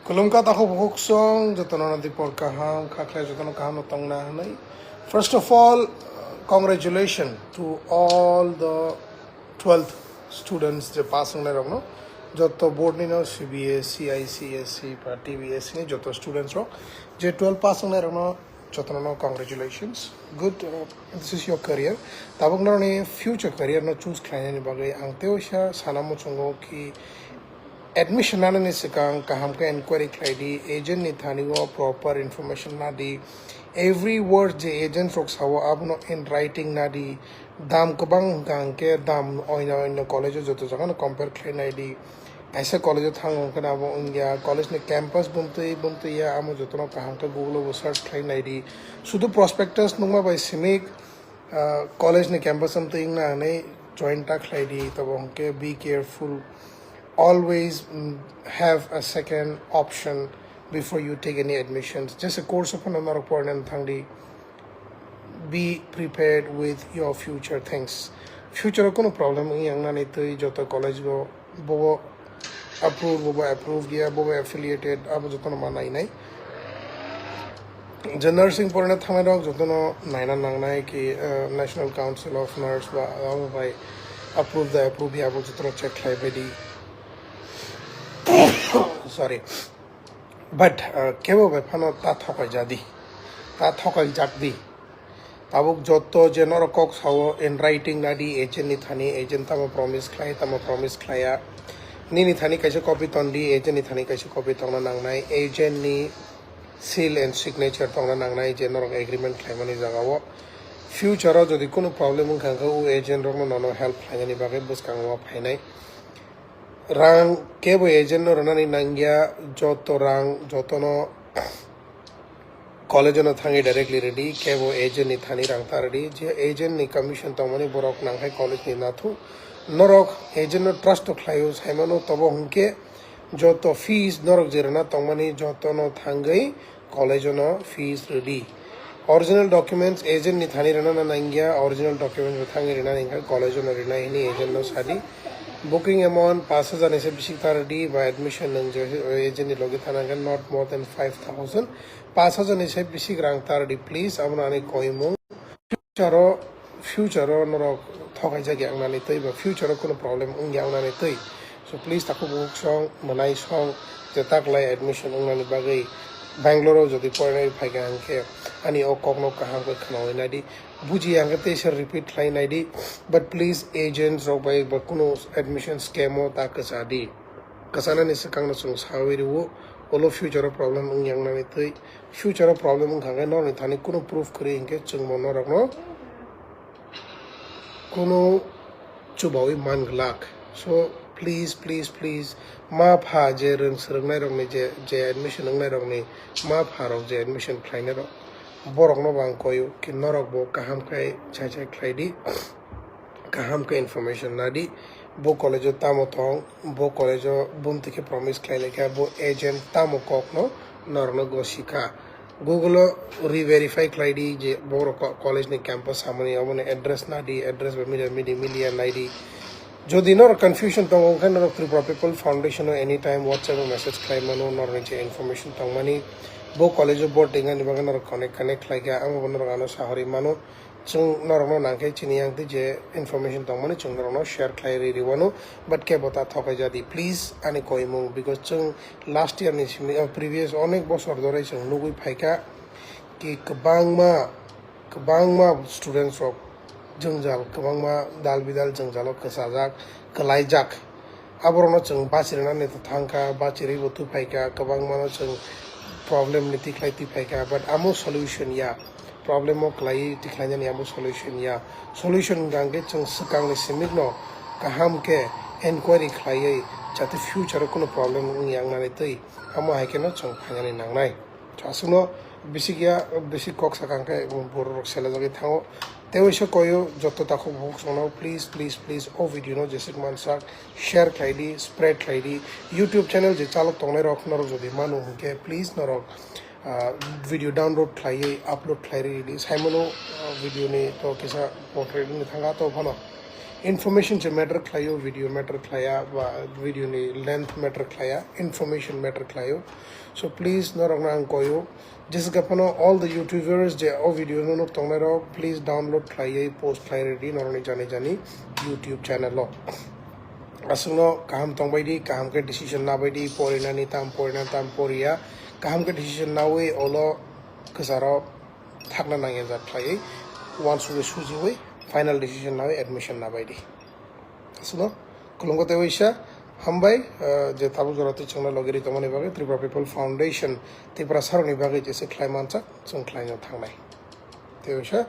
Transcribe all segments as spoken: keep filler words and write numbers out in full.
Kulumka takhuk bukhuk song, jotono no dipor kaham, khakhlai jotono kaham no tongna hwnwi. First of all, uh, congratulations to all the twelfth students je pass wngnai rokno. Joto board ni no C B S E, I C S E, ba T B S E ni joto students rok je twelve pass wngnai rokno jotono no congratulations. Good, uh, this is your career. Tabuk norokni future career no choose khlainani bagwi ang tei waisa sana muchungo ki admission nanani swkang kaham khe enquiry khlai di, agent ni thani o proper information na di, every word je agent rok sao abono in writing na di, dam kwbang hwnkha hwnkhe dam oino oino college o joto jaga no compare khlai nai di, kaisa college o thango hwnkhe abo wngya, college ni campus bumtwi bumtwi ya amo jotono kaham khe Google o bo search khlai nai di, sudu prospectus nukma bai simi ah, college ni campus am twi wngna hwnwi join ta khlai di, tabo hwnkhe be careful, always, mm, have a second option before you take any admissions. Jesa course o phano norok porna thang di, be prepared with your future things. Future o kuno problem wngya wngnani twi joto college o bobo approve, bobo approve ya, bobo affiliated, abo jotono ma nainai. Je nursing porina thangnai rok jotono naina nangnai ki, eh, National Council of Nurse ba abo bai approve da approve ya, abo jotono check khlai bai di. Sorry. But, uh, kebo bai phano ta thokai jadi, ta thokai jak di. Tabuk joto je norok kok sao in writing na di agent ni thani, agent tamo promise khlai, tamo promise khlaiya. Nini thani kaisa copy ton di, agent ni thani kaisa copy tongna nangnai, agent ni seal and signature tongna nangnai je norok agreement khlaimani jaga o. Future o jodi kunu problem wngkha khe o agent rokno nono help khlainani bagwi bwskango phainai. Rang kebo agent no rwnani nangya, joto rang jotono college no thangwi directly rwdi, kebo agent ni thani rang ta rwdi, je agent ni commission tongmani borok nangkhai college ni nathuk, norok agent no trust to khlaio, saimano tobo hwnkhe joto fees norok je rwna tongmani jotono thangwi college o no fees rwdi. Original documents agent ni thani rwna na nangya, original documents bo thangwi rwna nangkha, college o no rwnai hwnwi agent no sadi. Booking amount pash hajar ni se bisik ta rwdi ba admission nwng je agent ni logi thana hwnkhe not more than five thousand. Pash hajar ni se bisik rang ta rwdi please, abono ani koimung. Future o, future o norok thokaijak ya wngnani twi ba future o kunu problem wngya wngnani twi. So please takhuk bukhuk song, mwnai song, je taklai admission wngnani bagwi Bangalore o jodi porinai phaikha hwnkhe ani o kokno kaham khe khwnawi naidi, bujiya hwnkhe teisa repeat khlai naidi, but please agents rok bai ba kunu admission scam o ta kwchadi. Kwchanani swkangno chwng sawi rwo, ulo future o problem wngya wngnani twi. Future o problem wngkha khe norokni thani kunu proof kwrwi hinkhe chwngbo norokno kunu chubawi man glak. So please, please, please, ma pha je rwng swrwngnairokni je, je admission wngnairokni ma pha rok je admission khlainairok, borokno bo ang koyo ki norokbo kaham khe chai chai khlai di. Kaham khe information nadi, bo college o tamo tong, bo college o bumtwi khe promise khlai laikha, bo agent tamo kokno norokno gosikha. Google o re-verify khlai di je borok co-, college ni campus samani, omo ni address nadi, address ba milia midi milia nai di. Jodi norok confusion tongo, hwnkhe norok Tripura People Foundation o anytime WhatsApp o message khlai mano, norokni je information tongmani. Bo college o board ringani bagwi norok connect, connect khlai kha, amo bo norok ano sahori mano. Chwng norokno nangkhe chini yang twi je information tongmani chwng norokno share khlai ri riwano, but kebo ta thokai jadi, please, ani koimung, because chwng last year ni simi, uh, previous onek bosor dhori chwng nugwi phaikha ki kwbangma, kwbangma students rok jwngjal, kwbangma dal bidal jwngjalo kwchajak, kwlaijak. Aborokno chwng bachirwnani thangkha, bachirwi bo twi phaikha, kwbangmano chwng problem ni tikhlai twi phaikha, but amo solution ya, problem o kwlaiwi tikhlainani amo solution ya. Solution hwnkha hwnkhe chwng swkangni simikno kaham khe enquiry khlaiwi, jate future o kunu problem wngya wngnani twi, amo hai kheno chwng phainani nangnai. Aswkno bisik ya, bisik kok sakha hwnkhe borok rok selajagwi thango. Tei waisa koyo joto takhuk bukhuk songno please, please, please o video no jeswk mansak share khlai di, spread khlai di. YouTube channel je chalok tongnai rok norok jodi manu hwnkhe please norok, ah, video download khlaiwi upload khlai ri di. Saimano, ah, video ni to kisa portrait ni thangkha to phano. Information se matter khlaio, video matter khlaiya, ba video ni length matter khlaiya, information matter khlaio. So please, norokno ang koyo, jeswk phano all the YouTubers je o video no nuk tongnai rok, please download khlaiwi post khlai ready norokni jani jani YouTube channel o. Aswkno kaham tongbai di, kaham khe decision nabai di, porinani tam, porinani tam, poriya, kaham khe decision nawi olo kwcharo thakna nangya jat khlaiwi, uansugwi sujiwi final decision nawi admission nabai di. Aswkno khulumgo tei waisa hambai, ah, je tabuk jora twi chwngno logi ri tongmani bagwi Tripura People Foundation Tripura sarokni bagwi jesa khlai manjak chwng khlaino thangnai. Tei waisa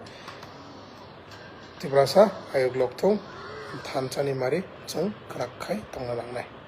Tiprasa ayuk lokthung thansani mari chwng kwrak khai tongna nangnai.